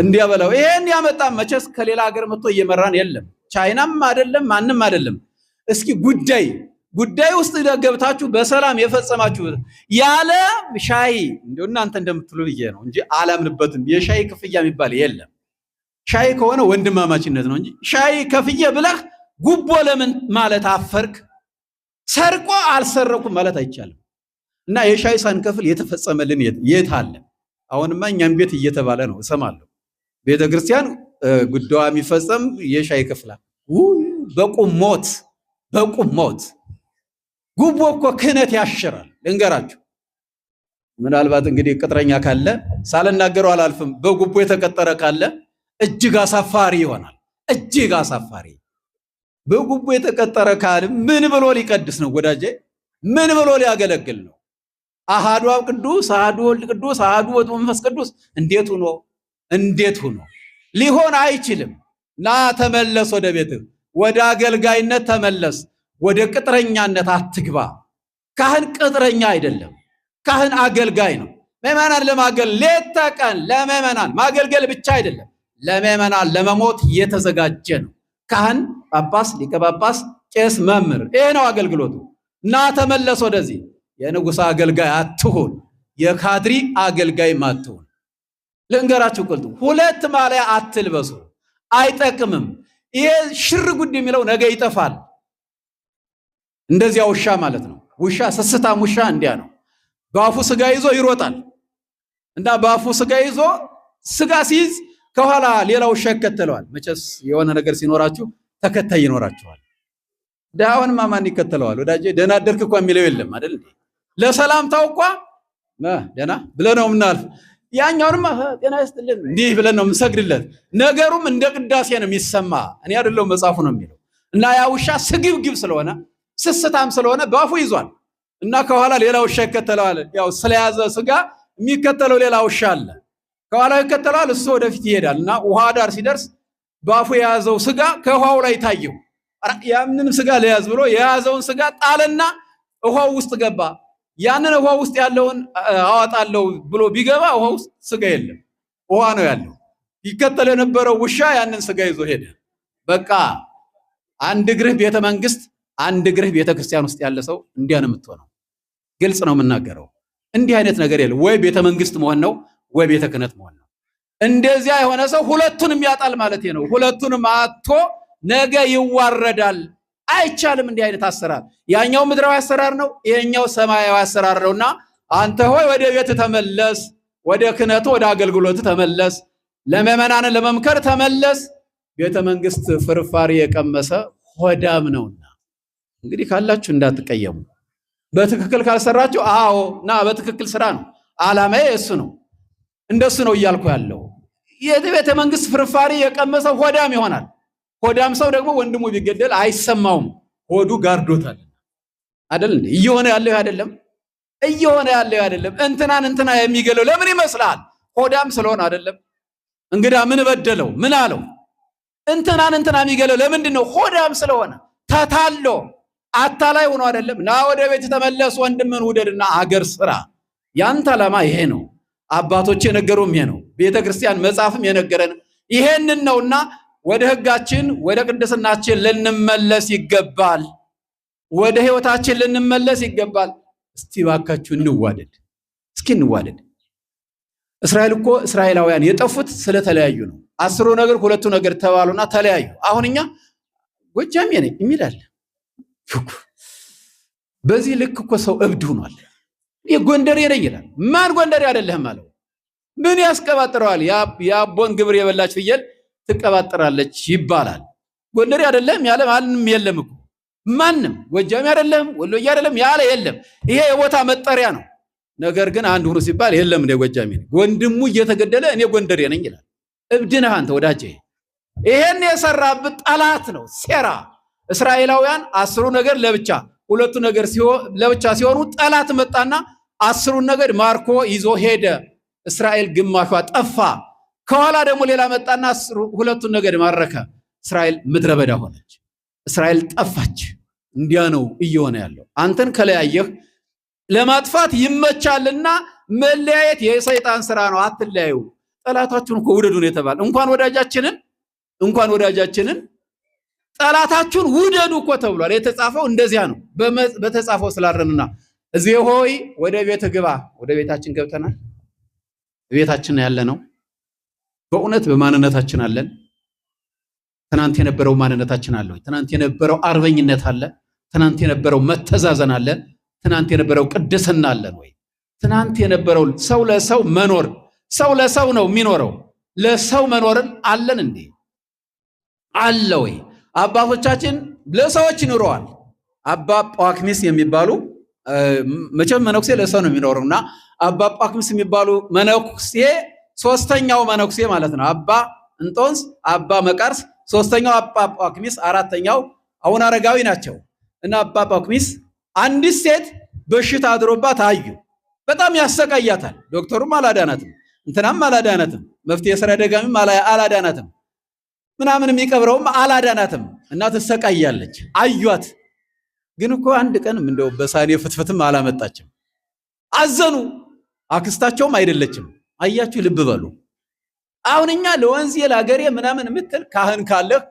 እንዲያበላው ይሄን ያመጣ መቼስ ከሌላ ሀገር መጥቶ እየመራን የለም። ቻይናም አይደለም፣ ማንም አይደለም። እስኪ ጉዳይ ጉዳይ ውስጥ ገብታችሁ በሰላም የፈጸማችሁ ያለ ሻይ፣ እንደው እናንተ እንደምትሉ ብዬ ነው እንጂ አላምንበትም። የሻይ ክፍያ የሚባል የለም። ሻይ ከሆነ ወንድማማችነት ነው እንጂ ሻይ ከፍዬ ብለህ ጉቦ ለምን ማለት አፈርክ? ሰርቆ አልሰረኩም ማለት አይቻልም። እና የሻይ ሳንከፍል የተፈጸመልን የት አለ? አሁንማ እኛም ቤት እየተባለ ነው እሰማለሁ። ቤተ ክርስቲያን ጉዳዩ የሚፈጸም የሻይ ክፍላ፣ በቁም ሞት፣ በቁም ሞት። ጉቦ እኮ ክህነት ያሽራል። ልንገራችሁ፣ ምናልባት እንግዲህ ቅጥረኛ ካለ ሳልናገረው አላልፍም። በጉቦ የተቀጠረ ካለ እጅግ አሳፋሪ ይሆናል። እጅግ አሳፋሪ። በጉቦ የተቀጠረ ካህን ምን ብሎ ሊቀድስ ነው ወዳጄ? ምን ብሎ ሊያገለግል ነው? አሃዱ አብ ቅዱስ፣ አሃዱ ወልድ ቅዱስ፣ አሃዱ መንፈስ ቅዱስ እንዴት ሆኖ፣ እንዴት ሆኖ ሊሆን አይችልም። ና ተመለስ፣ ወደ ቤትህ፣ ወደ አገልጋይነት ተመለስ። ወደ ቅጥረኛነት አትግባ። ካህን ቅጥረኛ አይደለም። ካህን አገልጋይ ነው። ምዕመናን ለማገል ሌት ተቀን ለምዕመናን ማገልገል ብቻ አይደለም፣ ለምዕመናን ለመሞት የተዘጋጀ ነው። ካህን፣ ጳጳስ፣ ሊቀ ጳጳስ፣ ቄስ፣ መምህር፣ ይሄ ነው አገልግሎቱ። እና ተመለስ ወደዚህ። የንጉሥ አገልጋይ አትሁን፣ የካድሪ አገልጋይም አትሁን። ልንገራችሁ ቅልጡ ሁለት ማሊያ አትልበሱ፣ አይጠቅምም። ይሄ ሽር ጉድ የሚለው ነገ ይጠፋል። እንደዚያ ውሻ ማለት ነው። ውሻ፣ ስስታም ውሻ እንዲያ ነው። በአፉ ስጋ ይዞ ይሮጣል እና በአፉ ስጋ ይዞ ስጋ ሲይዝ ከኋላ ሌላ ውሻ ይከተለዋል። መቼስ የሆነ ነገር ሲኖራችሁ ተከታይ ይኖራችኋል። ድሃውንማ ማን ይከተለዋል? ወዳጄ ደህና አደርክ እኳ የሚለው የለም አይደል እንዴ? ለሰላምታው እኳ ደህና ብለን ነው የምናልፍ። ያኛውንማ ጤና ይስጥልን እንዲህ ብለን ነው የምንሰግድለት። ነገሩም እንደ ቅዳሴ ነው የሚሰማ። እኔ አይደለሁም፣ መጽሐፉ ነው የሚለው። እና ያ ውሻ ስግብግብ ስለሆነ፣ ስስታም ስለሆነ በአፉ ይዟል እና ከኋላ ሌላ ውሻ ይከተለዋል። ያው ስለያዘ ስጋ የሚከተለው ሌላ ውሻ አለ። ከኋላ ይከተለዋል፣ እሱ ወደፊት ይሄዳል እና ውሃ ዳር ሲደርስ በአፉ የያዘው ስጋ ከውሃው ላይ ታየው። ያንንም ስጋ ለያዝ ብሎ የያዘውን ስጋ ጣለና ውሃው ውስጥ ገባ። ያንን ውሃ ውስጥ ያለውን አዋጣለሁ ብሎ ቢገባ ውሃ ውስጥ ስጋ የለም፣ ውሃ ነው ያለው። ይከተል የነበረው ውሻ ያንን ስጋ ይዞ ሄደ። በቃ አንድ እግርህ ቤተ መንግስት፣ አንድ እግርህ ቤተ ክርስቲያን ውስጥ ያለ ሰው እንዲያ ነው የምትሆነው። ግልጽ ነው የምናገረው። እንዲህ አይነት ነገር የለም። ወይ ቤተ መንግስት መሆን ነው ወይ ቤተ ክህነት መሆን ነው። እንደዚያ የሆነ ሰው ሁለቱንም ያጣል ማለት ነው። ሁለቱንም አጥቶ ነገ ይዋረዳል። አይቻልም እንዲህ አይነት አሰራር። ያኛው ምድራዊ አሰራር ነው፣ ይሄኛው ሰማያዊ አሰራር ነውና አንተ ሆይ ወደ ቤት ተመለስ፣ ወደ ክህነቱ ወደ አገልግሎት ተመለስ፣ ለምዕመናን ለመምከር ተመለስ። ቤተ መንግስት ፍርፋሪ የቀመሰ ሆዳም ነውና እንግዲህ ካላችሁ እንዳትቀየሙ። በትክክል ካልሰራችሁ፣ አዎ ና በትክክል ስራ ነው አላማዬ፣ እሱ ነው፣ እንደሱ ነው እያልኩ ያለው። የቤተ መንግስት ፍርፋሪ የቀመሰ ሆዳም ይሆናል። ሆዳም ሰው ደግሞ ወንድሙ ቢገደል አይሰማውም፣ ሆዱ ጋርዶታል። አይደል እንዴ? እየሆነ ያለው አይደለም? እየሆነ ያለው አይደለም? እንትናን እንትና የሚገለው ለምን ይመስላል? ሆዳም ስለሆነ አይደለም? እንግዳ ምን በደለው? ምን አለው? እንትናን እንትና የሚገለው ለምንድን ነው? ሆዳም ስለሆነ፣ ተታሎ አታላይ ሆኖ አይደለም? ና ወደ ቤት ተመለስ፣ ወንድምን ውደድና አገር ስራ። ያንተ ዓላማ ይሄ ነው። አባቶች የነገሩም ይሄ ነው። ቤተ ክርስቲያን መጽሐፍም የነገረን ይሄንን ነውና ወደ ሕጋችን ወደ ቅድስናችን ልንመለስ ይገባል። ወደ ሕይወታችን ልንመለስ ይገባል። እስቲ ባካችሁ እንዋደድ፣ እስኪ እንዋደድ። እስራኤል እኮ፣ እስራኤላውያን የጠፉት ስለተለያዩ ነው። 10ሩ ነገር ሁለቱ ነገር ተባሉና ተለያዩ። አሁን እኛ ጎጃሜ ነኝ የሚል አለ። በዚህ ልክ እኮ ሰው እብድ ሆኗል። ጎንደሬ ነኝ ይላል። ማን ጎንደሬ አይደለህም አለው? ምን ያስቀባጥረዋል? የአቦን ግብር የበላች ፍየል ትቀባጥራለች ይባላል። ጎንደሬ አይደለም ያለ ማንም የለም እኮ፣ ማንም ጎጃሜ አይደለም፣ ወሎዬ አይደለም ያለ የለም። ይሄ የቦታ መጠሪያ ነው። ነገር ግን አንድ ሁኑ ሲባል የለም እኔ ጎጃሜ ነኝ፣ ወንድሙ እየተገደለ እኔ ጎንደሬ ነኝ ይላል። እብድ ነህ አንተ ወዳጄ። ይሄን የሰራብህ ጠላት ነው፣ ሴራ። እስራኤላውያን 10ሩ ነገር ለብቻ፣ ሁለቱ ነገር ለብቻ ሲሆኑ ጠላት መጣና 10ሩን ነገድ ማርኮ ይዞ ሄደ። እስራኤል ግማሿ ጠፋ። ከኋላ ደግሞ ሌላ መጣና ሁለቱን ነገድ ማረከ። እስራኤል ምድረ በዳ ሆነች። እስራኤል ጠፋች። እንዲያ ነው እየሆነ ያለው። አንተን ከለያየህ ለማጥፋት ይመቻልና መለያየት የሰይጣን ስራ ነው። አትለያዩ። ጠላታችሁን እኮ ውደዱ ነው የተባለ። እንኳን ወዳጃችንን ጠላታችሁን ውደዱ እኮ ተብሏል። የተጻፈው እንደዚያ ነው። በተጻፈው ስላረንና እዚህ ሆይ ወደ ቤት ግባ። ወደ ቤታችን ገብተናል። ቤታችን ያለ ነው። በእውነት በማንነታችን አለን። ትናንት የነበረው ማንነታችን አለ ወይ? ትናንት የነበረው አርበኝነት አለ? ትናንት የነበረው መተዛዘን አለ? ትናንት የነበረው ቅድስና አለን ወይ? ትናንት የነበረው ሰው ለሰው መኖር፣ ሰው ለሰው ነው የሚኖረው። ለሰው መኖርን አለን እንዴ? አለ ወይ? አባቶቻችን ለሰዎች ይኖረዋል። አባ ጳኩሚስ የሚባሉ፣ መቼም መነኩሴ ለሰው ነው የሚኖረው፣ እና አባ ጳኩሚስ የሚባሉ መነኩሴ፣ ሶስተኛው መነኩሴ ማለት ነው። አባ እንጦንስ፣ አባ መቃርስ፣ ሶስተኛው አባ ጳኩሚስ፣ አራተኛው አቡነ አረጋዊ ናቸው። እና አባ ጳኩሚስ አንዲት ሴት በሽታ አድሮባት አዩ። በጣም ያሰቃያታል። ዶክተሩም አላዳናትም፣ እንትናም አላዳናትም፣ መፍትሄ ስራ ደጋሚም አላዳናትም፣ ምናምን የሚቀብረውም አላዳናትም። እና ትሰቃያለች። አዩአት። ግን እኮ አንድ ቀንም እንደው በሳኔ ፍትፍትም አላመጣችም። አዘኑ። አክስታቸውም አይደለችም። አያችሁ፣ ልብ በሉ። አሁን እኛ ለወንዜ ለአገሬ ምናምን የምትል ካህን ካለህ